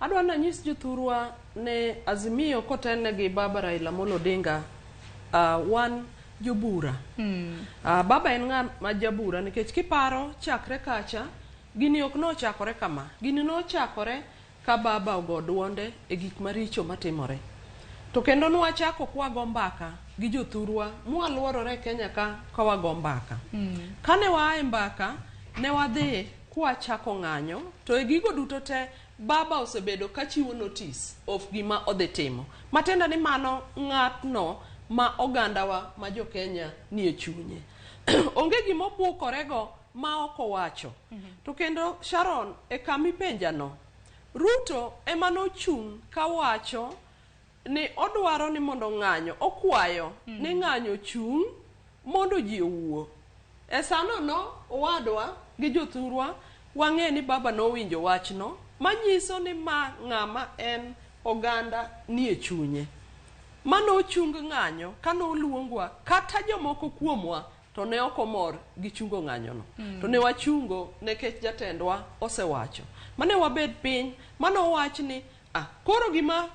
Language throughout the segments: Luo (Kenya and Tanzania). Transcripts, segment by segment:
Adwa nanyis jothurwa ne Azimio kotelne gi Baba Raila Amolo Odinga, wan jobura. Baba en ng'ama jabura nikech kiparo chakre kacha gini ok nochakore kama. Gini nochakore ka Baba ogo duonde e gik maricho matimore. To kendo nwachako kwago mbaka gi jothurwa mwaluorore e Kenya ka ka wago mbaka. Kane waa e mbaka ne wadhi kwachako ng'anyo to e gigo duto te Baba osebedo kachiwo notice of gima odhi timo. Matiende ni mano ng'atno ma ogandawa ma jo Kenya nie chunye. Onge gima obukorego ma ok owacho. To kendo Sharon, e kama ipenjano, Ruto ema nochung' kawacho ni odwaro ni mondo ng'anyo, okwayo ni ng'anyo chung' mondo ji owuo. E sano no, owadwa gi jothurwa wang'e ni Baba nowinjo wachno manyiso ni ma ng'ama en oganda nie chunye. Manochung ng'anyo kanoluongwa kata jomoko kuomwa to ne ok omor gi chungo ng'anyono. To ne wachungo nikech jatendwa osewacho. Mane wabed piny manowach ni ah, koro gima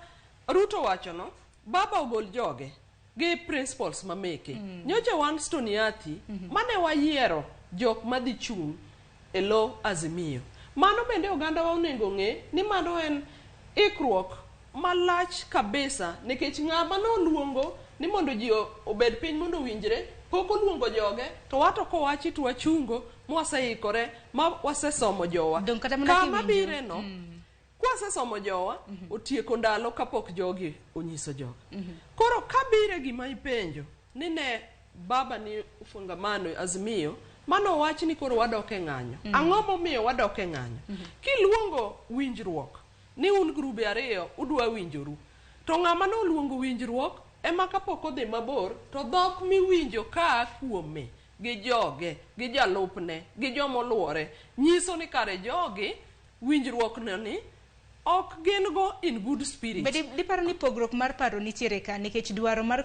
Ruto wachono, Baba ogol joge gi principles mameke. Nyocha wan Stony Athi mane wayiero jok madhi chung' e lo Azimio. Mano bende ogandawa onego ng'e ni mano en ikruok malach kabisa nikech ng'ama noluongo ni mondo ji obed piny mondo owinjre pok oluongo joge to wato kowachi to wachungo mwaseikore ma wasesomo jowa. Dong' kata mana Kama kiwinjo. bire no kwasesomo jowa otieko ndalo kapok jogi onyiso joga. Koro kabire gima ipenjo ni ne Baba ni Ufungamano Azimio mano wach ni koro wadok e ng'anyo. Ang'o momiyo wadok e ng'anyo? Kiluongo winjruok ni un grube ariyo udwa winjoru. To ng'ama noluongo winjruok ema kapok odhi mabor to dhok miwinjo kaa kuome gi joge gi jalupne gi jomoluore nyiso ni kare jogi winjruok no ni ok gin go in good spirit. Be diparo ni pogruok mar paro nitiere ka nikech dwaro mar